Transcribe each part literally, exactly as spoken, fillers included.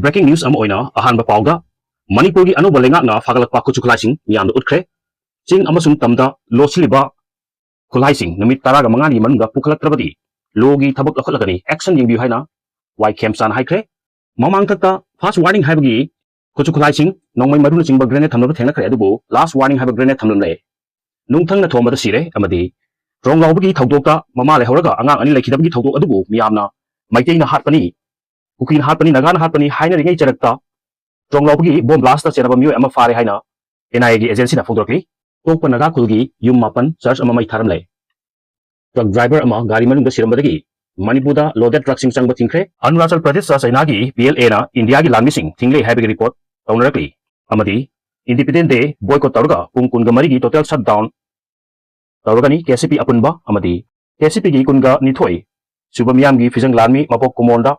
Breaking news ꯑꯃ ꯑꯣꯏꯅ ꯑꯍꯥꯟꯕ ꯄꯥꯎꯗ, ꯃꯅꯤꯄꯨꯔꯒꯤ ꯑꯅꯧꯕ ꯂꯩꯉꯥꯛꯅ ꯐꯥꯒꯠꯂꯛꯄ ꯈꯨꯠꯁꯨ ꯈꯨꯠꯂꯥꯏꯁꯤꯡ ꯃꯤꯌꯥꯝꯗ ꯎꯠꯈ꯭ꯔꯦ꯫ ꯆꯤꯡ ꯑꯃꯁꯨꯡ ꯇꯝꯗ ꯂꯣꯠꯁꯤꯜꯂꯤꯕ ꯈꯨꯠꯂꯥꯏꯁꯤꯡ ꯅꯨꯃꯤꯠ ꯇꯔꯥꯒ ꯃꯉꯥꯅꯤꯒꯤ ꯃꯅꯨꯡꯗ ꯄꯨꯈꯠꯂꯛꯇ꯭ꯔꯕꯗꯤ ꯂꯣꯒꯤ ꯊꯕꯛ ꯂꯧꯈꯠꯂꯒꯅꯤ, action ꯌꯦꯡꯕꯤꯌꯨ ꯍꯥꯏꯅ ꯋꯥꯏ ꯈꯦꯝꯆꯥꯅ ꯍꯥꯏꯈ꯭ꯔꯦ꯫ ꯃꯃꯥꯡꯊꯛꯇ first warning ꯍꯥꯏꯕꯒꯤ ꯈꯨꯠꯁꯨ ꯈꯨꯠꯂꯥꯏꯁꯤꯡ, ꯅꯣꯡꯃꯩ ꯃꯔꯨꯅꯆꯤꯡꯕ grenade ꯊꯝꯂꯕ ꯊꯦꯡꯅꯈ꯭ꯔꯦ, ꯑꯗꯨꯕꯨ last warning ꯍꯥꯏꯕ grenade ꯊꯝꯂꯝꯂꯦ꯫ ꯅꯨꯡꯊꯪꯅ ꯊꯣꯝꯕꯗ ꯁꯤꯔꯦ ꯑꯃꯗꯤ ꯇ꯭ꯔꯣꯡ ꯂꯥꯎꯕꯒꯤ ꯊꯧꯗꯣꯛꯇ ꯃꯃꯥ ꯂꯩꯍꯧꯔꯒ ꯑꯉꯥꯡ ꯑꯅꯤ ꯂꯩꯈꯤꯗꯕꯒꯤ ꯊꯧꯗꯣꯛ ꯑꯗꯨꯕꯨ ꯃꯤꯌꯥꯝꯅ ꯃꯩꯇꯩꯅ ꯍꯥꯠꯄꯅꯤ, ꯀꯨꯀꯤꯅ ꯍꯥꯠꯄꯅꯤ, ꯅꯥꯒꯥꯅ ꯍꯥꯠꯄꯅꯤ ꯍꯥꯏꯅꯔꯤꯉꯩ ꯆꯔꯛꯇ ꯇ꯭ꯔꯣꯡ ꯂꯥꯎꯕꯒꯤ bomb blastꯇ ꯆꯦꯟꯅꯕ ꯃꯤꯑꯣꯏ ꯑꯃ ꯐꯥꯔꯦ ꯍꯥꯏꯅ N I Aꯒꯤ agencyꯅ ꯐꯣꯡꯗꯣꯔꯛꯂꯤ꯫ ꯇꯣꯛꯄ ꯅꯥꯒꯥ ꯈꯨꯜꯒꯤ ꯌꯨꯝ ꯃꯥꯄꯟ, church ꯑꯃ ꯃꯩ ꯊꯥꯔꯝꯂꯦ꯫ Truck driver ꯑꯃ ꯒꯥꯔꯤ ꯃꯅꯨꯡꯗ ꯁꯤꯔꯝꯕꯗꯒꯤ ꯃꯅꯤꯄꯨꯔꯗ loaded truckꯁꯤꯡ ꯆꯪꯕ ꯊꯤꯡꯈ꯭ꯔꯦ꯫ ꯑꯔꯨꯅꯥꯆꯜ ꯄ꯭ꯔꯗꯦꯁꯇ ꯆꯩꯅꯥꯒꯤ P L Aꯅ ꯏꯟꯗꯤꯌꯥꯒꯤ ꯂꯥꯟꯃꯤꯁꯤꯡ ꯊꯤꯡꯂꯦ ꯍꯥꯏꯕꯒꯤ report ꯇꯧꯅꯔꯛꯂꯤ꯫ ꯑꯃꯗꯤ Independence Day boycott ꯇꯧꯔꯒ ꯄꯨꯡ ꯀꯨꯟꯒ ꯃꯔꯤꯒꯤ total shutdown ꯇꯧꯔꯒꯅꯤ꯫ K C P ꯑꯄꯨꯟꯕ ꯑꯃꯗꯤ K C Pꯒꯤ ꯀꯨꯟꯒ ꯅꯤꯊꯣꯏ ꯁꯨꯕ ꯃꯤꯌꯥꯝꯒꯤ ꯐꯤꯖꯪ ꯂꯥꯟꯃꯤ ꯃꯄꯣꯛ ꯀꯨꯃꯣꯟꯗ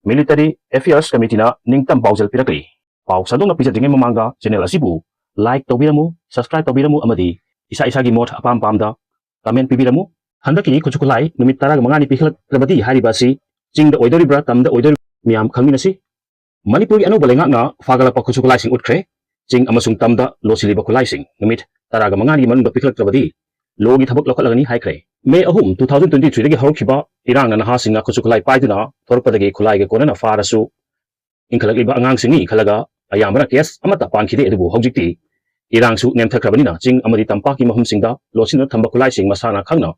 Military Affairs Committeeꯅ ꯅꯤꯡꯇꯝ ꯄꯥꯎꯖꯦꯜ ꯄꯤꯔꯛꯂꯤ꯫ ꯄꯥꯎ ꯁꯟꯗꯣꯛꯅ ꯄꯤꯖꯗ꯭ꯔꯤꯉꯩ ꯃꯃꯥꯡꯗ channel ꯑꯁꯤꯕꯨ like ꯇꯧꯕꯤꯔꯝꯃꯨ, subscribe ꯇꯧꯕꯤꯔꯝꯃꯨ ꯑꯃꯗꯤ ꯏꯁꯥ ꯏꯁꯥꯒꯤ ꯃꯣꯠ ꯑꯄꯥꯝ ꯄꯥꯝꯗ comment ꯄꯤꯕꯤꯔꯝꯃꯨ꯫ ꯍꯟꯗꯛꯀꯤ ꯈꯨꯠꯁꯨ ꯈꯨꯠꯂꯥꯏ ꯅꯨꯃꯤꯠ ꯇꯔꯥꯒ ꯃꯉꯥꯅꯤ ꯄꯤꯈꯠꯂꯛꯇ꯭ꯔꯕꯗꯤ ꯍꯥꯏꯔꯤꯕ ꯑꯁꯤ ꯆꯤꯡꯗ ꯑꯣꯏꯗꯣꯔꯤꯕ꯭ꯔꯥ, ꯇꯝꯗ ꯑꯣꯏꯗꯣꯔꯤꯕ꯭ꯔꯥ, ꯃꯤꯌꯥꯝ ꯈꯪꯃꯤꯟꯅꯁꯤ꯫ ꯃꯅꯤꯄꯨꯔꯒꯤ ꯑꯅꯧꯕ ꯂꯩꯉꯥꯛꯅ ꯐꯥꯒꯠꯂꯛꯄ ꯈꯨꯠꯁꯨ ꯈꯨꯠꯂꯥꯏꯁꯤꯡ ꯎꯠꯈ꯭ꯔꯦ꯫ ꯆꯤꯡ ꯑꯃꯁꯨꯡ ꯇꯝꯗ ꯂꯣꯠꯁꯤꯜꯂꯤꯕ ꯈꯨꯠꯂꯥꯏꯁꯤꯡ ꯅꯨꯃꯤꯠ ꯇꯔꯥꯒ ꯃꯉꯥꯒꯤ ꯃꯅꯨꯡꯗ ꯄꯤꯈꯠꯂꯛꯇ꯭ꯔꯕꯗꯤ ꯂꯣꯒꯤ ꯊꯕꯛ ꯂꯧꯈꯠꯂꯒꯅꯤ ꯍꯥꯏꯈ꯭ꯔꯦ꯫ May ꯑꯍꯨꯝ, two thousand twenty threeꯗꯒꯤ ꯍꯧꯔꯛꯈꯤꯕ ꯏꯔꯥꯡꯅ ꯅꯍꯥꯁꯤꯡꯅ ꯈꯨꯠꯁꯨ ꯈꯨꯠꯂꯥꯏ ꯄꯥꯏꯗꯨꯅ ꯊꯣꯔꯛꯄꯗꯒꯤ ꯈꯨꯠꯂꯥꯏꯒ ꯀꯣꯟꯅꯅ ꯐꯥꯔꯁꯨ ꯏꯟꯈꯠꯂꯛꯂꯤꯕ ꯑꯉꯥꯡꯁꯤꯡꯅꯤ ꯈꯜꯂꯒ ꯑꯌꯥꯝꯕꯅ case ꯑꯃꯠꯇ ꯄꯥꯟꯈꯤꯗꯦ꯫ ꯑꯗꯨꯕꯨ ꯍꯧꯖꯤꯛꯇꯤ ꯏꯔꯥꯡꯁꯨ ꯅꯦꯝꯊꯈ꯭ꯔꯕꯅꯤꯅ ꯆꯤꯡ ꯑꯃꯗꯤ ꯇꯝꯄꯥꯛꯀꯤ ꯃꯐꯝꯁꯤꯡꯗ ꯂꯣꯠꯁꯤꯟꯗꯨꯅ ꯊꯝꯕ ꯈꯨꯠꯂꯥꯏꯁꯤꯡ ꯃꯁꯥꯅ ꯈꯪꯅ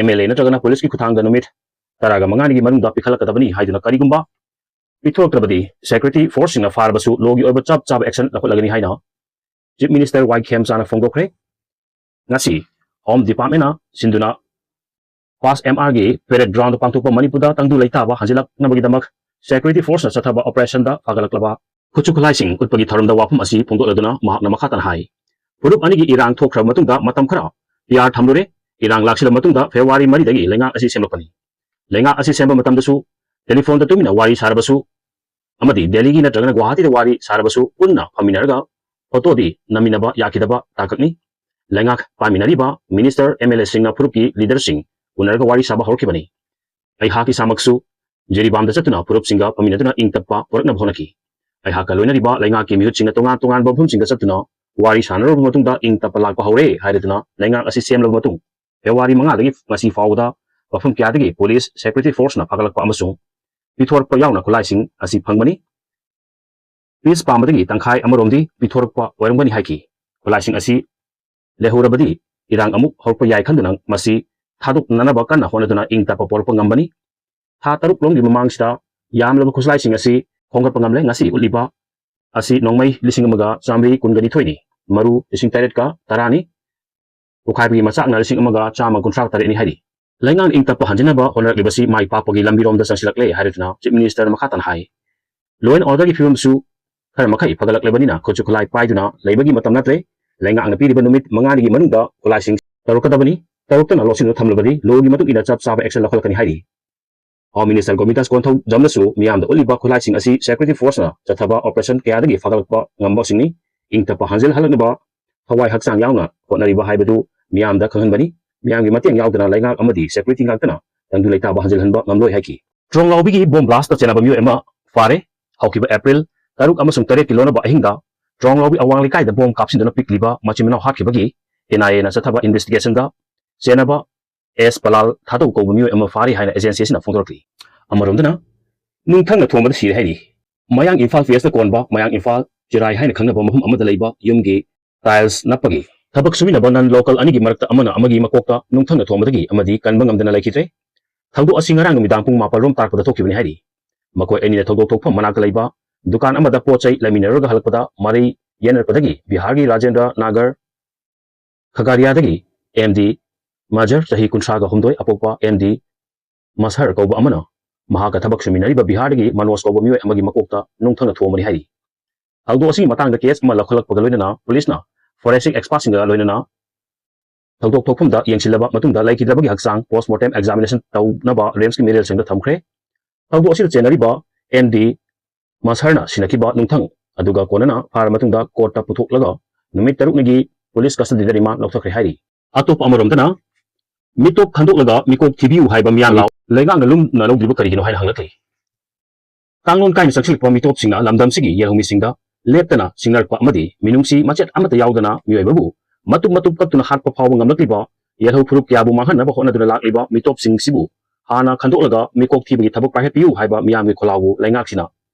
M L A ꯅꯠꯇ꯭ꯔꯒꯅ ꯄꯨꯂꯤꯁꯀꯤ ꯈꯨꯠꯊꯥꯡꯗ ꯅꯨꯃꯤꯠ ꯇꯔꯥꯒ ꯃꯉꯥꯅꯤꯒꯤ ꯃꯅꯨꯡꯗ ꯄꯤꯈꯠꯂꯛꯀꯗꯕꯅꯤ ꯍꯥꯏꯗꯨꯅ, ꯀꯔꯤꯒꯨꯝꯕ ꯄꯤꯊꯣꯔꯛꯇ꯭ꯔꯕꯗꯤ security forceꯁꯤꯡꯅ ꯐꯥꯔꯕꯁꯨ ꯂꯣꯒꯤ ꯑꯣꯏꯕ ꯆꯞ ꯆꯥꯕ action ꯂꯧꯈꯠꯂꯒꯅꯤ ꯍꯥꯏꯅ Chief Minister ꯋꯥꯏ ꯈꯦꯝꯆꯥꯅ ꯐꯣꯡꯗꯣꯛꯈ꯭ꯔꯦ꯫ ꯉꯁꯤ Home Departmentꯅ ꯁꯤꯟꯗꯨꯅ ꯄꯥꯁ M Rꯒꯤ parade groundꯗ ꯄꯥꯡꯊꯣꯛꯄ ꯃꯅꯤꯄꯨꯔꯗ ꯇꯪꯗꯨ ꯂꯩꯇꯥꯕ ꯍꯟꯖꯤꯜꯂꯛꯅꯕꯒꯤꯗꯃꯛ security forceꯅ ꯆꯠꯊꯕ operationꯗ ꯐꯥꯒꯠꯂꯛꯂꯕ ꯈꯨꯠꯁꯨ ꯈꯨꯠꯂꯥꯏꯁꯤꯡ ꯎꯠꯄꯒꯤ ꯊꯧꯔꯝꯗ ꯋꯥꯐꯝ ꯑꯁꯤ ꯐꯣꯡꯗꯣꯛꯂꯗꯨꯅ ꯃꯍꯥꯛꯅ ꯃꯈꯥ ꯇꯥꯅ ꯍꯥꯏ, ꯐꯨꯔꯨꯞ ꯑꯅꯤꯒꯤ ꯏꯔꯥꯡ ꯊꯣꯛꯈ꯭ꯔꯕ ꯃꯇꯨꯡꯗ ꯃꯇꯝ ꯈꯔ P R ꯊꯝꯂꯨꯔꯦ꯫ ꯏꯔꯥꯡ ꯂꯥꯛꯁꯤꯜꯂꯕ ꯃꯇꯨꯡꯗ February ꯃꯔꯤꯗꯒꯤ ꯂꯩꯉꯥꯛ ꯑꯁꯤ ꯁꯦꯝꯂꯛꯄꯅꯤ꯫ ꯂꯩꯉꯥꯛ ꯑꯁꯤ ꯁꯦꯝꯕ ꯃꯇꯝꯗꯁꯨ telephoneꯗ ꯇꯨꯃꯤꯟꯅ ꯋꯥꯔꯤ ꯁꯥꯔꯕꯁꯨ ꯑꯃꯗꯤ ꯗꯦꯜꯂꯤꯒꯤ ꯅꯠꯇ꯭ꯔꯒꯅ ꯒꯨꯋꯥꯍꯥꯇꯤꯗ ꯋꯥꯔꯤ ꯁꯥꯔꯕꯁꯨ ꯄꯨꯟꯅ ꯐꯝꯃꯤꯟꯅꯔꯒ photoꯗꯤ ꯅꯝꯃꯤꯟꯅꯕ ꯌꯥꯈꯤꯗꯕ ꯇꯥꯡꯀꯛꯅꯤ꯫ ꯂꯩꯉꯥꯛ ꯄꯥꯏꯃꯤꯟꯅꯔꯤꯕ minister, M L Aꯁꯤꯡꯅ ꯐꯨꯔꯨꯞꯀꯤ leaderꯁꯤꯡ ꯎꯅꯔꯒ ꯋꯥꯔꯤ ꯁꯥꯕ ꯍꯧꯔꯛꯈꯤꯕꯅꯤ꯫ ꯑꯩꯍꯥꯛ ꯏꯁꯥꯃꯛꯁꯨ ꯖꯤꯔꯤꯕꯥꯝꯗ ꯆꯠꯇꯨꯅ ꯐꯨꯔꯨꯞꯁꯤꯡꯒ ꯐꯝꯃꯤꯟꯅꯗꯨꯅ ꯏꯪ ꯇꯞꯄ ꯄꯨꯔꯛꯅꯕ ꯍꯣꯠꯅꯈꯤ꯫ ꯑꯩꯍꯥꯛꯀ ꯂꯣꯏꯅꯔꯤꯕ ꯂꯩꯉꯥꯛꯀꯤ ꯃꯤꯍꯨꯠꯁꯤꯡꯅ ꯇꯣꯉꯥꯟ ꯇꯣꯉꯥꯟꯕ ꯃꯐꯝꯁꯤꯡꯗ ꯆꯠꯇꯨꯅ ꯋꯥꯔꯤ ꯁꯥꯟꯅꯔꯕ ꯃꯇꯨꯡꯗ ꯏꯪ ꯇꯞꯄ ꯂꯥꯛꯄ ꯍꯧꯔꯦ ꯍꯥꯏꯔꯗꯨꯅ ꯂꯩꯉꯥꯛ ꯑꯁꯤ ꯁꯦꯝꯂꯕ ꯃꯇꯨꯡ ꯐꯦꯕ꯭ꯔꯨꯋꯥꯔꯤ ꯃꯉꯥꯗꯒꯤ ꯉꯁꯤ ꯐꯥꯎꯕꯗ ꯃꯐꯝ ꯀꯌꯥꯗꯒꯤ ꯄꯨꯂꯤꯁ, ꯁꯦꯀ꯭ꯌꯨꯔꯤꯇꯤ ꯐꯣꯔꯁꯅ ꯐꯥꯒꯠꯂꯛꯄ ꯑꯃꯁꯨꯡ ꯄꯤꯊꯣꯔꯛꯄ ꯌꯥꯎꯅ ꯈꯨꯠꯂꯥꯏꯁꯤꯡ ꯑꯁꯤ ꯐꯪꯕꯅꯤ꯫ ꯄꯤꯁ ꯄꯥꯝꯕꯗꯒꯤ ꯇꯪꯈꯥꯏ ꯑꯃꯔꯣꯝꯗꯤ ꯄꯤꯊꯣꯔꯛꯄ ꯑꯣꯏꯔꯝꯒꯅꯤ ꯍꯥꯏꯈꯤ꯫ ꯈꯨꯠꯂꯥꯏꯁꯤꯡ ꯑꯁꯤ ꯂꯩꯍꯧꯔꯕꯗꯤ ꯏꯔꯥꯡ ꯑꯃꯨꯛ ꯍꯧꯔꯛꯄ ꯌꯥꯏ ꯈꯟꯗꯨꯅ ꯃꯁꯤ ꯊꯥꯗꯣꯛꯅꯅꯕ ꯀꯟꯅ ꯍꯣꯠꯅꯗꯨꯅ ꯏꯪ ꯇꯞꯄ ꯄꯣꯔꯛꯄ ꯉꯝꯕꯅꯤ꯫ ꯊꯥ ꯇꯔꯨꯛ ꯂꯣꯝꯒꯤ ꯃꯃꯥꯡꯁꯤꯗ ꯌꯥꯝꯂꯕ ꯈꯨꯠꯂꯥꯏꯁꯤꯡ ꯑꯁꯤ ꯈꯣꯝꯒꯠꯄ ꯉꯝꯂꯦ꯫ ꯉꯁꯤ ꯎꯠꯂꯤꯕ ꯑꯁꯤ ꯅꯣꯡꯃꯩ ꯂꯤꯁꯤꯡ ꯑꯃꯒ ꯆꯥꯃꯔꯤ ꯀꯨꯟꯒ ꯅꯤꯊꯣꯏꯅꯤ꯫ ꯃꯔꯨ ꯂꯤꯁꯤꯡ ꯇꯔꯦꯠꯀ ꯇꯔꯥꯅꯤ꯫ ꯄꯣꯈꯥꯏꯕꯒꯤ ꯃꯆꯥꯛꯅ ꯂꯤꯁꯤꯡ ꯑꯃꯒ ꯆꯥꯝꯃ ꯀꯨꯟꯊ꯭ꯔꯥ ꯇꯔꯦꯠꯅꯤ ꯍꯥꯏꯔꯤ꯫ ꯂꯩꯉꯥꯛꯅ ꯏꯪ ꯇꯞꯄ ꯍꯟꯖꯤꯟꯅꯕ ꯍꯣꯠꯅꯔꯛꯂꯤꯕꯁꯤ ꯃꯥꯏ ꯄꯥꯛꯄꯒꯤ ꯂꯝꯕꯤꯔꯣꯝꯗ ꯆꯪꯁꯤꯜꯂꯛꯂꯦ ꯍꯥꯏꯔꯗꯨꯅ Chief Minister ꯃꯈꯥ ꯇꯥꯅ ꯍꯥꯏ, Law and Orderꯒꯤ ꯐꯤꯕꯝꯁꯨ ꯈꯔ ꯃꯈꯩ ꯐꯒꯠꯂꯛꯂꯕꯅꯤꯅ ꯈꯨꯠꯁꯨ ꯈꯨꯠꯂꯥꯏ ꯄꯥꯏꯗꯨꯅ ꯂꯩꯕꯒꯤ ꯃꯇꯝ ꯅꯠꯇ꯭ꯔꯦ꯫ ꯂꯩꯉꯥꯛꯅ ꯄꯤꯔꯤꯕ ꯅꯨꯃꯤꯠ ꯃꯉꯥꯒꯤ ꯃꯅꯨꯡꯗ ꯈꯨꯠꯂꯥꯏꯁꯤꯡ ꯇꯧꯔꯛꯀꯗꯕꯅꯤ꯫ ꯇꯧꯔꯛꯇꯅ ꯂꯧꯁꯤꯟꯗꯨꯅ ꯊꯝꯂꯕꯗꯤ lawꯒꯤ ꯃꯇꯨꯡ ꯏꯟꯅ ꯆꯞ ꯆꯥꯕ action ꯂꯧꯈꯠꯂꯛꯀꯅꯤ ꯍꯥꯏꯔꯤ꯫ Home Minister ꯒꯣꯃꯤꯇꯥꯁ ꯀꯣꯟꯊꯧꯖꯝꯅꯁꯨ ꯃꯤꯌꯥꯝꯗ ꯎꯠꯂꯤꯕ ꯈꯨꯠꯂꯥꯏꯁꯤꯡ ꯑꯁꯤ ꯁꯦꯀ꯭ꯌꯨꯔꯤꯇꯤ ꯐꯣꯔꯁꯅ ꯆꯠꯊꯕ ꯑꯣꯄꯔꯦꯁꯟ ꯀꯌꯥꯗꯒꯤ ꯐꯒꯠꯂꯛꯄ ꯉꯝꯕꯁꯤꯡꯅꯤ꯫ ꯏꯪ ꯇꯞꯄ ꯍꯟꯖꯤꯜꯍꯜꯂꯛꯅꯕ ꯊꯋꯥꯏ ꯍꯛꯆꯥꯡ ꯌꯥꯎꯅ ꯍꯣꯠꯅꯔꯤꯕ ꯍꯥꯏꯕꯗꯨ ꯃꯤꯌꯥꯝꯗ ꯈꯪꯍꯟꯕꯅꯤ꯫ ꯃꯤꯌꯥꯝꯒꯤ ꯃꯇꯦꯡ ꯌꯥꯎꯗꯅ ꯂꯩꯉꯥꯛ ꯑꯃꯗꯤ ꯁꯦꯀ꯭ꯌꯨꯔꯤꯇꯤ ꯉꯥꯛꯇꯅ ꯇꯪꯗꯨ ꯂꯩꯇꯥꯕ ꯍꯟꯖꯤꯜꯍꯟꯕ ꯉꯝꯂꯣꯏ ꯍꯥꯏꯈꯤ꯫ ꯇ꯭ꯔꯣꯡꯂꯥꯎꯕꯤꯒꯤ ꯕꯣꯝ ꯕ꯭ꯂꯥꯁꯇ ꯆꯦꯟꯅꯕ ꯃꯤꯑꯣꯏ ꯑꯃ ꯐꯥꯔꯦ꯫ ꯍꯧꯈꯤꯕ ꯑꯦꯄ꯭ꯔꯤꯜ ꯇꯔꯨꯛ ꯑꯃꯁꯨꯡ ꯇꯔꯦꯠꯀꯤ ꯂꯣꯟꯅꯕ ꯑꯍꯤꯡꯗ ꯇ꯭ꯔꯣꯡꯂꯥꯎꯕꯤ ꯑꯋꯥꯡ ꯂꯩꯀꯥꯏꯗ ꯕꯣꯝ ꯀꯥꯞꯁꯤꯟꯗꯨꯅ ꯄꯤꯛꯂꯤꯕ ꯃꯆꯤꯟ ꯃꯅꯥꯎ ꯍꯥꯠꯈꯤꯕꯒꯤ NIAꯅ ꯆꯠꯊꯕ investigationꯗ ꯆꯦꯟꯅꯕ ꯑꯦꯁ ꯄꯂꯥꯜ ꯊꯥꯗꯧ ꯀꯧꯕ ꯃꯤꯑꯣꯏ ꯑꯃ ꯐꯥꯔꯤ ꯍꯥꯏꯅ agencyꯁꯤꯅ ꯐꯣꯡꯗꯣꯔꯛꯂꯤ꯫ ꯑꯃꯔꯣꯝꯗꯅ ꯅꯨꯡꯊꯪꯅ ꯊꯣꯝꯕꯗ ꯁꯤꯔꯦ ꯍꯥꯏꯔꯤ꯫ ꯃꯌꯥꯡ ꯏꯝꯐꯥꯜ ꯐꯦꯁꯇ ꯀꯣꯟꯕ ꯃꯌꯥꯡ ꯏꯝꯐꯥꯜ ꯆꯤꯔꯥꯏ ꯍꯥꯏꯅ ꯈꯪꯅꯕ ꯃꯐꯝ ꯑꯃꯗ ꯂꯩꯕ ꯌꯨꯝꯒꯤ tiles ꯅꯞꯄꯒꯤ ꯊꯕꯛ ꯁꯨꯃꯤꯟꯅꯕ non local ꯑꯅꯤꯒꯤ ꯃꯔꯛꯇ ꯑꯃꯅ ꯑꯃꯒꯤ ꯃꯀꯣꯛꯇ ꯅꯨꯡꯊꯪꯅ ꯊꯣꯝꯕꯗꯒꯤ ꯑꯃꯗꯤ ꯀꯟꯕ ꯉꯝꯗꯅ ꯂꯩꯈꯤꯗ꯭ꯔꯦ꯫ ꯊꯧꯗꯣꯛ ꯑꯁꯤ ꯉꯔꯥꯡ ꯅꯨꯃꯤꯗꯥꯡ ꯄꯨꯡ ꯃꯥꯄꯜ ꯔꯣꯝ ꯇꯥꯔꯛꯄꯗ ꯊꯣꯛꯈꯤꯕꯅꯤ ꯍꯥꯏꯔꯤ꯫ ꯃꯈꯣꯏ ꯑꯅꯤꯅ ꯊꯧꯗꯣꯛ ꯊꯣꯛꯐꯝ ꯃꯅꯥꯛꯇ ꯂꯩꯕ ꯗꯨꯀꯥꯟ ꯑꯃꯗ ꯄꯣꯠ ꯆꯩ ꯂꯩꯃꯤꯟꯅꯔꯨꯔꯒ ꯍꯜꯂꯛꯄꯗ ꯃꯔꯩ ꯌꯦꯠꯅꯔꯛꯄꯗꯒꯤ ꯕꯤꯍꯥꯔꯒꯤ ꯔꯥꯖꯦꯟꯗ꯭ꯔ ꯅꯥꯒꯔ ꯈꯒꯥꯔꯤꯌꯥꯗꯒꯤ MD ꯃꯥꯖꯔ, ꯆꯍꯤ ꯀꯨꯟꯊ꯭ꯔꯥꯒ ꯍꯨꯝꯗꯣꯏ, ꯑꯄꯣꯛꯄ MD ꯃꯁꯍꯔ ꯀꯧꯕ ꯑꯃꯅ ꯃꯍꯥꯛꯀ ꯊꯕꯛ ꯁꯨꯃꯤꯟꯅꯔꯤꯕ ꯕꯤꯍꯥꯔꯗꯒꯤ ꯃꯅꯣꯖ ꯀꯧꯕ ꯃꯤꯑꯣꯏ ꯑꯃꯒꯤ ꯃꯀꯣꯛꯇ ꯅꯨꯡꯊꯪꯅ ꯊꯣꯝꯕꯅꯤ ꯍꯥꯏꯔꯤ꯫ ꯊꯧꯗꯣꯛ ꯑꯁꯤꯒꯤ ꯃꯇꯥꯡꯗ case ꯑꯃ ꯂꯧꯈꯠꯂꯛꯄꯒ ꯂꯣꯏꯅꯅ ꯄꯨꯂꯤꯁꯅ forensic expertꯁꯤꯡꯒ ꯂꯣꯏꯅꯅ ꯊꯧꯗꯣꯛ ꯊꯣꯛꯐꯝꯗ ꯌꯦꯡꯁꯤꯜꯂꯕ ꯃꯇꯨꯡꯗ ꯂꯩꯈꯤꯗ꯭ꯔꯕꯒꯤ ꯍꯛꯆꯥꯡ post mortem examination ꯇꯧꯅꯕ RIMSꯀꯤ ꯃꯤꯔꯦꯜꯁꯪꯗ ꯊꯝꯈ꯭ꯔꯦ꯫ ꯊꯧꯗꯣꯛ ꯑꯁꯤꯗ ꯆꯦꯟꯅꯔꯤꯕ MD ꯃꯁꯍꯔꯅ ꯁꯤꯟꯅꯈꯤꯕ ꯅꯨꯡꯊꯪ ꯑꯗꯨꯒ ꯀꯣꯟꯅꯅ ꯐꯥꯔ ꯃꯇꯨꯡꯗ courtꯇ ꯄꯨꯊꯣꯛꯂꯒ ꯅꯨꯃꯤꯠ ꯇꯔꯨꯛꯅꯤꯒꯤ police custodyꯗ remand ꯂꯧꯊꯈ꯭ꯔꯦ ꯍꯥꯏꯔꯤ꯫ ꯑꯇꯣꯞꯄ ꯑꯃꯔꯣꯝꯗꯅ ꯃꯤꯇꯣꯞ ꯈꯟꯗꯣꯛꯂꯒ ꯃꯤꯀꯣꯛ ꯊꯤꯕꯤꯌꯨ ꯍꯥꯏꯕ ꯃꯤꯌꯥꯝ ꯂꯩꯉꯥꯛꯅ ꯂꯨꯝꯅ ꯂꯧꯗ꯭ꯔꯤꯕ ꯀꯔꯤꯒꯤꯅꯣ ꯍꯥꯏꯅ ꯍꯪꯂꯛꯂꯤ꯫ ꯀꯥꯡꯂꯣꯟ ꯀꯥꯏꯅ ꯆꯪꯁꯤꯜꯂꯛꯄ ꯃꯤꯇꯣꯞꯁꯤꯡꯅ ꯂꯝꯗꯝꯁꯤꯒꯤ ꯌꯦꯜꯍꯧꯃꯤꯁꯤꯡꯗ ꯂꯦꯞꯇꯅ ꯁꯤꯡꯅꯔꯛꯄ ꯑꯃꯗꯤ ꯃꯤꯅꯨꯡꯁꯤ ꯃꯆꯦꯠ ꯑꯃꯠꯇ ꯌꯥꯎꯗꯅ ꯃꯤꯑꯣꯏꯕꯕꯨ ꯃꯇꯨꯞ ꯃꯇꯨꯞ ꯀꯛꯇꯨꯅ ꯍꯥꯠꯄ ꯐꯥꯎꯕ ꯉꯝꯂꯛꯂꯤꯕ ꯌꯦꯜꯍꯧ ꯐꯨꯔꯨꯞ ꯀꯌꯥꯕꯨ ꯃꯥꯡꯍꯟꯅꯕ ꯍꯣꯠꯅꯗꯨꯅ ꯂꯥꯛꯂꯤꯕ ꯃꯤꯇꯣꯞꯁꯤꯡꯁꯤꯕꯨ ꯍꯥꯟꯅ ꯈꯟꯗꯣꯛꯂꯒ ꯃꯤꯀꯣꯛ ꯊꯤꯕꯒꯤ ꯊꯕꯛ ꯄꯥꯏꯈꯠꯄꯤꯌꯨ ꯍꯥꯏꯕ ꯃꯤꯌꯥꯝꯒꯤ ꯈꯣꯜꯂꯥꯎꯕꯨ ꯂꯩꯉꯥꯛꯁꯤꯅ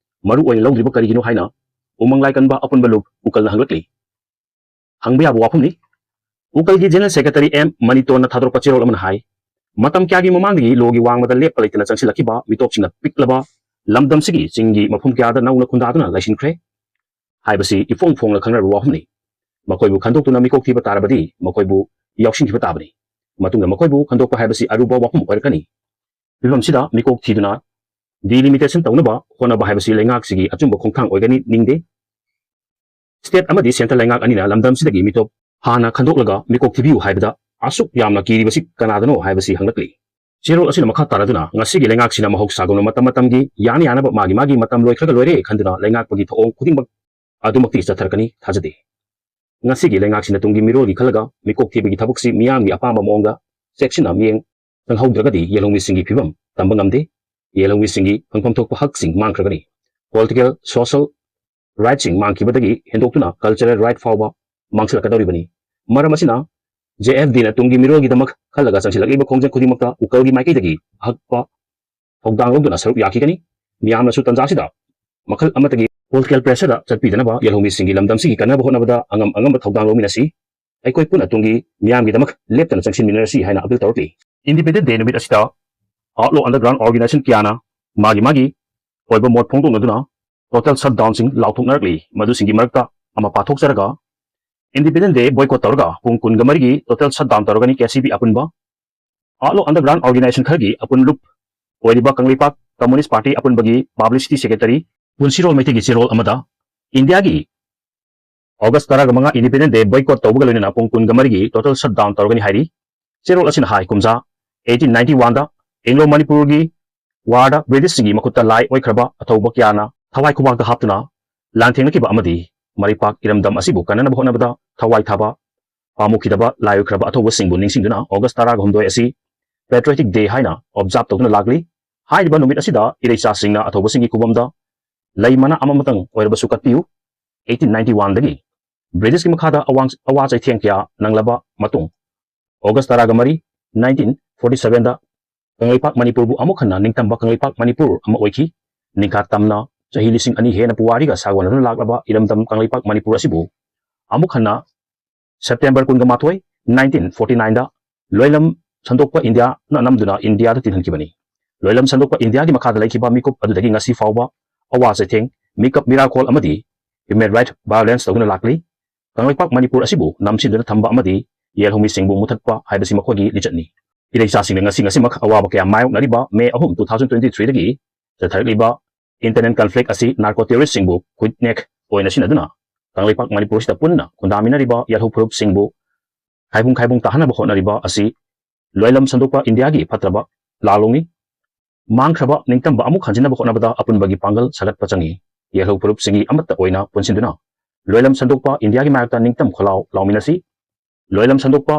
ꯃꯔꯨ ꯑꯣꯏꯅ ꯂꯧꯗ꯭ꯔꯤꯕ ꯀꯔꯤꯒꯤꯅꯣ ꯍꯥꯏꯅ ꯎꯃꯪ ꯂꯥꯏꯀꯟꯕ ꯑꯄꯨꯟꯕ ꯂꯨꯞ ꯎꯀꯜꯅ ꯍꯪꯂꯛꯂꯤ꯫ ꯍꯪꯕ ꯌꯥꯕ ꯋꯥꯐꯝꯅꯤ꯫ ꯎꯀꯜꯒꯤ General Secretary ꯑꯦꯝ ꯃꯅꯤꯇꯣꯟꯅ ꯊꯥꯗꯣꯔꯛꯄ ꯆꯦꯔꯣꯜ ꯑꯃꯅ ꯍꯥꯏ, ꯃꯇꯝ ꯀꯌꯥꯒꯤ ꯃꯃꯥꯡꯗꯒꯤ ꯂꯣꯒꯤ ꯋꯥꯡꯃꯗ ꯂꯦꯞꯄ ꯂꯩꯇꯅ ꯆꯪꯁꯤꯜꯂꯛꯈꯤꯕ ꯃꯤꯇꯣꯞꯁꯤꯡꯅ ꯄꯤꯛꯂꯕ ꯂꯝꯗꯝꯁꯤꯒꯤ ꯆꯤꯡꯒꯤ ꯃꯐꯝ ꯀꯌꯥꯗ ꯅꯧꯅ ꯈꯨꯟꯗꯥꯗꯨꯅ ꯂꯩꯁꯤꯟꯈ꯭ꯔꯦ ꯍꯥꯏꯕꯁꯤ ꯏꯐꯣꯡ ꯐꯣꯡꯅ ꯈꯪꯅꯔꯕ ꯋꯥꯐꯝꯅꯤ꯫ ꯃꯈꯣꯏꯕꯨ ꯈꯟꯗꯣꯛꯇꯨꯅ ꯃꯤꯀꯣꯛ ꯊꯤꯕ ꯇꯥꯔꯕꯗꯤ ꯃꯈꯣꯏꯕꯨ ꯌꯥꯎꯁꯤꯟꯈꯤꯕ ꯇꯥꯕꯅꯤ꯫ ꯃꯇꯨꯡꯗ ꯃꯈꯣꯏꯕꯨ ꯈꯟꯗꯣꯛꯄ ꯍꯥꯏꯕꯁꯤ ꯑꯔꯨꯕ ꯋꯥꯐꯝ ꯑꯣꯏꯔꯛꯀꯅꯤ꯫ ꯐꯤꯕꯝꯁꯤꯗ ꯃꯤꯀꯣꯛ ꯊꯤꯗꯨꯅ delimitation ꯇꯧꯅꯕ ꯍꯣꯠꯅꯕ ꯍꯥꯏꯕꯁꯤ ꯂꯩꯉꯥꯛꯁꯤꯒꯤ ꯑꯆꯨꯝꯕ ꯈꯣꯡꯊꯥꯡ ꯑꯣꯏꯒꯅꯤ ꯅꯤꯡꯗꯦ꯫ State ꯑꯃꯗꯤ central ꯂꯩꯉꯥꯛ ꯑꯅꯤꯅ ꯂꯝꯗꯝꯁꯤꯗꯒꯤ ꯃꯤꯇꯣꯞ ꯍꯥꯟꯅ ꯈꯟꯗꯣꯛꯂꯒ ꯃꯤꯀꯣꯛ ꯊꯤꯕꯤꯌꯨ ꯍꯥꯏꯕꯗ ꯑꯁꯨꯛ ꯌꯥꯝꯅ ꯀꯤꯔꯤꯕꯁꯤ ꯀꯅꯥꯗꯅꯣ ꯍꯥꯏꯕꯁꯤ ꯍꯪꯂꯛꯂꯤ꯫ ꯆꯦꯔꯣꯜ ꯑꯁꯤꯅ ꯃꯈꯥ ꯇꯥꯔꯗꯨꯅ ꯉꯁꯤꯒꯤ ꯂꯩꯉꯥꯛꯁꯤꯅ ꯃꯍꯧꯁꯥꯒꯨꯝꯅ ꯃꯇꯝ ꯃꯇꯝꯒꯤ ꯌꯥꯅ ꯌꯥꯅꯕ ꯃꯥꯒꯤ ꯃꯥꯒꯤ ꯃꯇꯝ ꯂꯣꯏꯈ꯭ꯔꯒ ꯂꯣꯏꯔꯦ ꯈꯟꯗꯨꯅ ꯂꯩꯉꯥꯛꯄꯒꯤ ꯊꯧꯑꯣꯡ ꯈꯨꯗꯤꯡꯃꯛ ꯑꯗꯨꯃꯛꯇꯤ ꯆꯠꯊꯔꯛꯀꯅꯤ ꯊꯥꯖꯗꯦ꯫ ꯉꯁꯤꯒꯤ ꯂꯩꯉꯥꯛꯁꯤꯅ ꯇꯨꯡꯒꯤ ꯃꯤꯔꯣꯜꯒꯤ ꯈꯜꯂꯒ ꯃꯤꯀꯣꯛ ꯊꯤꯕꯒꯤ ꯊꯕꯛꯁꯤ ꯃꯤꯌꯥꯝꯒꯤ ꯑꯄꯥꯝꯕ ꯃꯑꯣꯡꯗ ꯆꯦꯛꯁꯤꯟꯅ ꯃꯤꯠꯌꯦꯡ ꯆꯪꯍꯧꯗ꯭ꯔꯒꯗꯤ ꯌꯦꯜꯍꯧꯃꯤꯁꯤꯡꯒꯤ ꯐꯤꯕꯝ ꯇꯝꯕ ꯉꯝꯗꯦ꯫ ꯌꯦꯜꯍꯧꯃꯤꯁꯤꯡꯒꯤ ꯐꯪꯐꯝ ꯊꯣꯛꯄ ꯍꯛꯁꯤꯡ ꯃꯥꯡꯈ꯭ꯔꯒꯅꯤ꯫ Political, social rightꯁꯤꯡ ꯃꯥꯡꯈꯤꯕꯗꯒꯤ ꯍꯦꯟꯗꯣꯛꯇꯨꯅ cultural right ꯐꯥꯎꯕ ꯃꯥꯡꯁꯤꯜꯂꯛꯀꯗꯧꯔꯤꯕꯅꯤ꯫ ꯃꯔꯝ ꯑꯁꯤꯅ JFDꯅ ꯇꯨꯡꯒꯤ ꯃꯤꯔꯣꯜꯒꯤꯗꯃꯛ ꯈꯜꯂꯒ ꯆꯪꯁꯤꯜꯂꯛꯂꯤꯕ ꯈꯣꯡꯖꯪ ꯈꯨꯗꯤꯡꯃꯛꯇ ꯎꯀꯜꯒꯤ ꯃꯥꯏꯀꯩꯗꯒꯤ ꯑꯍꯛꯄ ꯊꯧꯗꯥꯡ ꯂꯧꯗꯨꯅ ꯁꯔꯨꯛ ꯌꯥꯈꯤꯒꯅꯤ꯫ ꯃꯤꯌꯥꯝꯅꯁꯨ ꯇꯟꯖꯥꯁꯤꯗ ꯃꯈꯜ ꯑꯃꯠꯇꯒꯤ political pressureꯗ ꯆꯠꯄꯤꯗꯅꯕ ꯌꯦꯜꯍꯧꯃꯤꯁꯤꯡꯒꯤ ꯂꯝꯗꯝꯁꯤꯒꯤ ꯀꯟꯅꯕ ꯍꯣꯠꯅꯕꯗ ꯑꯉꯝ ꯑꯉꯝꯕ ꯊꯧꯗꯥꯡ ꯂꯧꯃꯤꯟꯅꯁꯤ꯫ ꯑꯩꯈꯣꯏ ꯄꯨꯟꯅ ꯇꯨꯡꯒꯤ ꯃꯤꯌꯥꯝꯒꯤꯗꯃꯛ ꯂꯦꯞꯇꯅ ꯆꯪꯁꯤꯟꯃꯤꯟꯅꯔꯁꯤ ꯍꯥꯏꯅ appeal ꯇꯧꯔꯛꯂꯤ꯫ Independence Day ꯅꯨꯃꯤꯠ ꯑꯁꯤꯗ Outlaw Underground Organisation ꯀꯌꯥꯅ ꯃꯥꯒꯤ ꯃꯥꯒꯤ ꯑꯣꯏꯕ ꯃꯣꯠ ꯐꯣꯡꯗꯣꯛꯅꯗꯨꯅ total shutdownꯁꯤꯡ ꯂꯥꯎꯊꯣꯛꯅꯔꯛꯂꯤ꯫ ꯃꯗꯨꯁꯤꯡꯒꯤ ꯃꯔꯛꯇ ꯑꯃ ꯄꯥꯊꯣꯛꯆꯔꯒ Independence Day boycott ꯇꯧꯔꯒ ꯄꯨꯡ ꯀꯨꯟꯒ ꯃꯔꯤꯒꯤ total shutdown ꯇꯧꯔꯒꯅꯤ꯫ KCP ꯑꯄꯨꯟꯕ Outlaw Underground Organisation ꯈꯔꯒꯤ ꯑꯄꯨꯟ ꯂꯨꯞ ꯑꯣꯏꯔꯤꯕ ꯀꯪꯂꯩꯄꯥꯛ Communist Party ꯑꯄꯨꯟꯕꯒꯤ Publicity Secretary ꯄꯨꯟꯁꯤꯔꯣꯜ ꯃꯩꯇꯩꯒꯤ ꯆꯦꯔꯣꯜ ꯑꯃꯗ ꯏꯟꯗꯤꯌꯥꯒꯤ August ꯇꯔꯥꯃꯉꯥ Independence Day boycott ꯇꯧꯕꯒ ꯂꯣꯏꯅꯅ ꯄꯨꯡ ꯀꯨꯟꯒ ꯃꯔꯤꯒꯤ total shutdown ꯇꯧꯔꯒꯅꯤ ꯍꯥꯏꯔꯤ꯫ ꯆꯦꯔꯣꯜ ꯑꯁꯤꯅ ꯍꯥꯏ, ꯀꯨꯝꯖꯥ eighteen ninety oneꯗ Anglo Manipurꯒꯤ warꯗ Britishꯁꯤꯡꯒꯤ ꯃꯈꯨꯠꯇ ꯂꯥꯏ ꯑꯣꯏꯈ꯭ꯔꯕ ꯑꯊꯧꯕ ꯀꯌꯥꯅ ꯊꯋꯥꯏ ꯈꯨꯕꯥꯛꯇ ꯍꯥꯞꯇꯨꯅ ꯂꯥꯟꯊꯦꯡꯅꯈꯤꯕ ꯑꯃꯗꯤ ꯃꯔꯩꯄꯥꯛ ꯏꯔꯝꯗꯝ ꯑꯁꯤꯕꯨ ꯀꯟꯅꯅꯕ ꯍꯣꯠꯅꯕꯗ ꯊꯋꯥꯏ ꯊꯥꯕ ꯄꯥꯝꯃꯨꯈꯤꯗꯕ ꯂꯥꯏ ꯑꯣꯏꯈ꯭ꯔꯕ ꯑꯊꯧꯕꯁꯤꯡꯕꯨ ꯅꯤꯡꯁꯤꯡꯗꯨꯅ August ꯇꯔꯥꯒ ꯍꯨꯝꯗꯣꯏ ꯑꯁꯤ Patriotic Day ꯍꯥꯏꯅ observe ꯇꯧꯗꯨꯅ ꯂꯥꯛꯂꯤ꯫ ꯍꯥꯏꯔꯤꯕ ꯅꯨꯃꯤꯠ ꯑꯁꯤꯗ ꯏꯔꯩꯆꯥꯁꯤꯡꯅ ꯑꯊꯧꯕꯁꯤꯡꯒꯤ ꯈꯨꯕꯝꯗ ꯂꯩ ꯃꯅꯥ ꯑꯃꯃꯇꯪ ꯑꯣꯏꯔꯕꯁꯨ ꯀꯠꯄꯤꯌꯨ꯫ ꯑꯩꯠꯇꯤꯟ ꯅꯥꯏꯟꯇꯤ ꯋꯥꯟꯗꯒꯤ ꯕ꯭ꯔꯤꯇꯤꯁꯀꯤ ꯃꯈꯥꯗ ꯑꯋꯥꯡ-, ꯑꯋꯥ ꯆꯩꯊꯦꯡ ꯀꯌꯥ ꯅꯪꯂꯕ ꯃꯇꯨꯡ, August ꯇꯔꯥꯒ ꯃꯔꯤ, ꯅꯥꯏꯟꯇꯤꯟ ꯐꯣꯔꯇꯤ ꯁꯚꯦꯟꯗ ꯀꯪꯂꯩꯄꯥꯛ ꯃꯅꯤꯄꯨꯔꯕꯨ ꯑꯃꯨꯛ ꯍꯟꯅ ꯅꯤꯡꯇꯝꯕ ꯀꯪꯂꯩꯄꯥꯛ ꯃꯅꯤꯄꯨꯔ ꯑꯃ ꯑꯣꯏꯈꯤ꯫ ꯅꯤꯡꯈꯥ ꯇꯝꯅ ꯆꯍꯤ ꯂꯤꯁꯤꯡ ꯑꯅꯤ ꯍꯦꯟꯅ ꯄꯨꯋꯥꯔꯤꯒ ꯁꯥꯒꯣꯟꯅꯗꯨꯅ ꯂꯥꯛꯂꯕ ꯏꯔꯝꯗꯝ ꯀꯪꯂꯩꯄꯥꯛ ꯃꯅꯤꯄꯨꯔ ꯑꯁꯤꯕꯨ ꯑꯃꯨꯛ ꯍꯟꯅ September ꯀꯨꯟꯒ ꯃꯥꯊꯣꯏ, ꯅꯥꯏꯟꯇꯤꯟ ꯐꯣꯔꯇꯤ ꯅꯥꯏꯟꯗ ꯂꯣꯏꯂꯝ ꯁꯟꯗꯣꯛꯄ ꯏꯟꯗꯤꯌꯥꯅ ꯅꯝꯗꯨꯅ ꯏꯟꯗꯤꯌꯥꯗ ꯇꯤꯟꯍꯟꯈꯤꯕꯅꯤ꯫ ꯂꯣꯏꯂꯝ ꯁꯟꯗꯣꯛꯄ ꯏꯟꯗꯤꯌꯥꯒꯤ ꯃꯈꯥꯗ ꯂꯩꯈꯤꯕ ꯃꯤꯀꯨꯞ ꯑꯗꯨꯗꯒꯤ ꯉꯁꯤ ꯐꯥꯎꯕ ꯑꯋꯥ ꯆꯩꯊꯦꯡ, ꯃꯤꯀꯞ ꯃꯤꯔꯥꯈꯣꯜ ꯑꯃꯗꯤ human right violence ꯇꯧꯗꯨꯅ ꯂꯥꯛꯂꯤ꯫ ꯀꯪꯂꯩꯄꯥꯛ ꯃꯅꯤꯄꯨꯔ ꯑꯁꯤꯕꯨ ꯅꯝꯁꯤꯟꯗꯨꯅ ꯊꯝꯕ ꯑꯃꯗꯤ ꯌꯦꯜꯍꯧꯃꯤꯁꯤꯡꯕꯨ ꯃꯨꯊꯠꯄ ꯍꯥꯏꯕꯁꯤ ꯃꯈꯣꯏꯒꯤ ꯂꯤꯆꯠꯅꯤ꯫ ꯏꯔꯩꯆꯥꯁꯤꯡꯅ ꯉꯁꯤ ꯉꯁꯤꯃꯛ ꯑꯋꯥꯕ ꯀꯌꯥ ꯃꯥꯌꯣꯛꯅꯔꯤꯕ May ꯑꯍꯨꯝ, two thousand twenty threeꯗꯒꯤ ꯆꯠꯊꯔꯛꯂꯤꯕ internal conflict ꯑꯁꯤ narco terroristꯁꯤꯡꯕꯨ ꯈꯨꯠꯅꯦꯛ ꯑꯣꯏꯅ ꯁꯤꯖꯤꯟꯅꯗꯨꯅ ꯀꯪꯂꯩꯄꯥꯛ ꯃꯅꯤꯄꯨꯔꯁꯤꯗ ꯄꯨꯟꯅ ꯈꯨꯟꯗꯥꯃꯤꯟꯅꯔꯤꯕ ꯌꯥꯊꯧ ꯐꯨꯔꯨꯞꯁꯤꯡꯕꯨ ꯈꯥꯏꯕꯨꯡ ꯈꯥꯏꯕꯨꯡ ꯇꯥꯍꯟꯅꯕ ꯍꯣꯠꯅꯔꯤꯕ ꯑꯁꯤ ꯂꯣꯏꯂꯝ ꯁꯟꯗꯣꯛꯄ ꯏꯟꯗꯤꯌꯥꯒꯤ ꯐꯠꯇ꯭ꯔꯕ ꯂꯥꯜꯂꯣꯡꯅꯤ꯫ ꯃꯥꯡꯈ꯭ꯔꯕ ꯅꯤꯡꯇꯝꯕ ꯑꯃꯨꯛ ꯍꯟꯖꯤꯟꯅꯕ ꯍꯣꯠꯅꯕꯗ ꯑꯄꯨꯟꯕꯒꯤ ꯄꯥꯡꯒꯜ ꯁꯥꯒꯠꯄ ꯆꯪꯏ꯫ ꯌꯥꯊꯧ ꯐꯨꯔꯨꯞꯁꯤꯡꯒꯤ ꯑꯃꯠꯇ ꯑꯣꯏꯅ ꯄꯨꯟꯁꯤꯟꯗꯨꯅ ꯂꯣꯏꯂꯝ ꯁꯟꯗꯣꯛꯄ ꯏꯟꯗꯤꯌꯥꯒꯤ ꯃꯥꯌꯣꯛꯇ ꯅꯤꯡꯇꯝ ꯈꯣꯜꯂꯥꯎ ꯂꯥꯎꯃꯤꯟꯅꯁꯤ꯫ ꯂꯣꯏꯂꯝ ꯁꯟꯗꯣꯛꯄ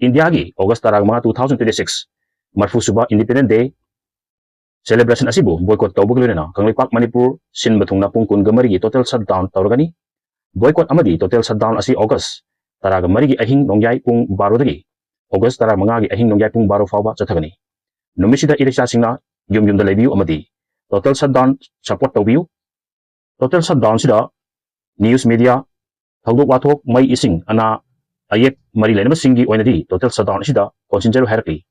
ꯏꯟꯗꯤꯌꯥꯒꯤ August ꯇꯔꯥꯃꯉꯥ, two thousand twenty six, ꯃꯔꯐꯨ ꯁꯨꯕ Independence Day celebration ꯑꯁꯤꯕꯨ boycott ꯇꯧꯕꯒ ꯂꯣꯏꯅꯅ ꯀꯪꯂꯩꯄꯥꯛ ꯃꯅꯤꯄꯨꯔ ꯁꯤꯟꯕ ꯊꯨꯡꯅ ꯄꯨꯡ ꯀꯨꯟꯒ ꯃꯔꯤꯒꯤ total shutdown ꯇꯧꯔꯒꯅꯤ꯫ Boycott ꯑꯃꯗꯤ total shutdown ꯑꯁꯤ August ꯇꯔꯥꯒ ꯃꯔꯤꯒꯤ ꯑꯍꯤꯡ ꯅꯣꯡꯌꯥꯏ ꯄꯨꯡ ꯕꯥꯔꯣꯗꯒꯤ August ꯇꯔꯥꯃꯉꯥꯒꯤ ꯑꯍꯤꯡ ꯅꯣꯡꯌꯥꯏ ꯄꯨꯡ ꯕꯥꯔꯣ ꯐꯥꯎꯕ ꯆꯠꯊꯒꯅꯤ꯫ ꯅꯨꯃꯤꯠꯁꯤꯗ ꯏꯔꯩꯆꯥꯁꯤꯡꯅ ꯌꯨꯝ ꯌꯨꯝꯗ ꯂꯩꯕꯤꯌꯨ ꯑꯃꯗꯤ total shutdown support ꯇꯧꯕꯤꯌꯨ꯫ Total shutdown ꯑꯁꯤꯗ news media, ꯊꯧꯗꯣꯛ ꯋꯥꯊꯣꯛ, ꯃꯩ, ꯏꯁꯤꯡ, ꯑꯅꯥ ꯑꯌꯦꯛ ꯃꯔꯤ ꯂꯩꯅꯕꯁꯤꯡꯒꯤ ꯑꯣꯏꯅꯗꯤ total shutdown ꯑꯁꯤꯗ ꯀꯣꯟꯁꯤꯟꯖꯔꯨ ꯍꯥꯏꯔꯛꯂꯤ꯫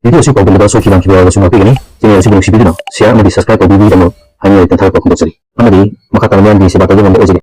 Video ꯑꯁꯤ ꯄꯥꯎꯗꯝꯕꯗ ꯁꯣꯏꯈꯤꯕ ꯂꯥꯟꯈꯤꯕ ꯌꯥꯎꯔꯕꯁꯨ ꯉꯥꯛꯄꯤꯒꯅꯤ꯫ Channel ꯑꯁꯤꯕꯨ ꯅꯨꯡꯁꯤꯕꯤꯗꯨꯅ share ꯑꯃꯗꯤ subscribe ꯇꯧꯕꯤꯕꯒꯤꯗꯃꯛ ꯍꯥꯏꯅꯤꯡꯉꯥꯏ ꯂꯩꯇꯅ ꯊꯥꯒꯠꯄ ꯐꯣꯡꯗꯣꯛꯆꯔꯤ꯫ ꯑꯃꯗꯤ ꯃꯈꯥ ꯇꯥꯅ ꯃꯤꯌꯥꯝꯒꯤ ꯁꯦꯕꯥ ꯇꯧꯕ ꯉꯝꯕ ꯑꯣꯏꯖꯒꯦ꯫